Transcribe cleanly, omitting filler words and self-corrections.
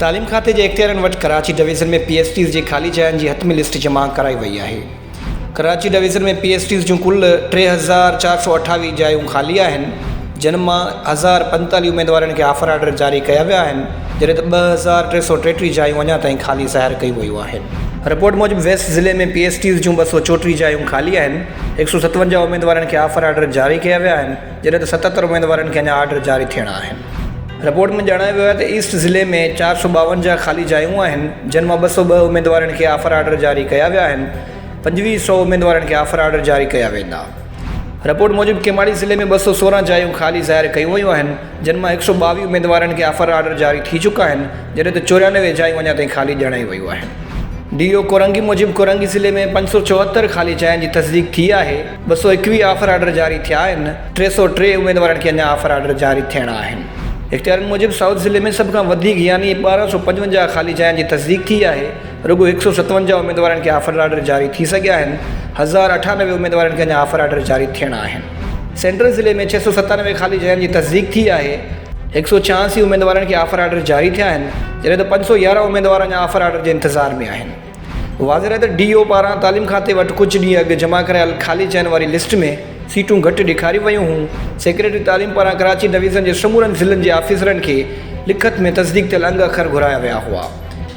تعليم کاتي جي اختيارين وٽ Karachi division ۾ P S Ts جي خالي جاين جي حتمي لسٽ جمع ڪرائي وئي آهي. Karachi division ۾ P S Ts جون ڪل 3428 جايون خالي آهن، جن مان 1045 اميدوارن کي آفر آرڊر جاري ڪيا ويا آهن، جڏهن ته 2333 جايون اڃا تائين خالي ظاهر ڪيون ويون آهن. رپورٽ موجب ويسٽ ضلعي ۾ پي ايس ٽيز جون 234 جايون خالي آهن، 157 اميدوارن کي آفر آرڊر جاري ڪيا ويا آهن، جڏهن ته 77 اميدوارن کي اڃا آرڊر جاري ٿيڻا آهن. رپورٽ ۾ ڄاڻايو ويو آهي ته ايسٽ ضلعي ۾ 452 خالي جايون آهن، جن مان 202 اميدوارن کي آفر آرڊر جاري ڪيا ويا آهن، 25 سئو اميدوارن کي آفر آرڊر جاري ڪيا ويندا. رپورٽ موجب ڪيماڙي ضلعي ۾ 216 جايون خالي ظاهر ڪيون ويون آهن، جن مان 122 اميدوارن کي آفر آرڊر جاري ٿي چڪا آهن، جڏهن ته 94 جايون اڃا تائين خالي ڄاڻايون ويون آهن. ڊي او ڪورنگي موجب ڪورنگي ضلعي ۾ 574 خالي جاين جي تصديق ٿي آهي، 221 آفر آرڊر جاري ٿيا آهن، 303 اميدوارن کي اڃا آفر آرڊر جاري ٿيڻا آهن. اختيارين موجب سائوٿ ضلعي ۾ سڀ کان وڌيڪ يعني 1255 خالي جاين جي تصديق ٿي آهي، رڳو 157 اميدوارن کي آفر آرڊر جاري ٿي سگهيا آهن، 1098 اميدوارن کي اڃا آفر آرڊر جاري ٿيڻا آهن. سينٽرل ضلعي ۾ 697 خالي جاين جي تصديق ٿي آهي، 186 اميدوارن کي آفر آرڊر جاري ٿيا آهن، جڏهن ته 511 اميدوار اڃا آفر آرڊر جي انتظار ۾ آهن. واضح رهي ته ڊي او پاران تعليم کاتي وٽ ڪجهه ڏينهن اڳ جمع ڪرايل خالي جاين واري لسٽ ۾ سيٽون گهٽ ڏيکاريون ويون هيون، سيڪريٽري تعليم پاران ڪراچي ڊويزن جي سمورن ضلعن جي آفيسرن کي لکت ۾ تصديق ٿيل انگ اکر گهرايا ويا هئا.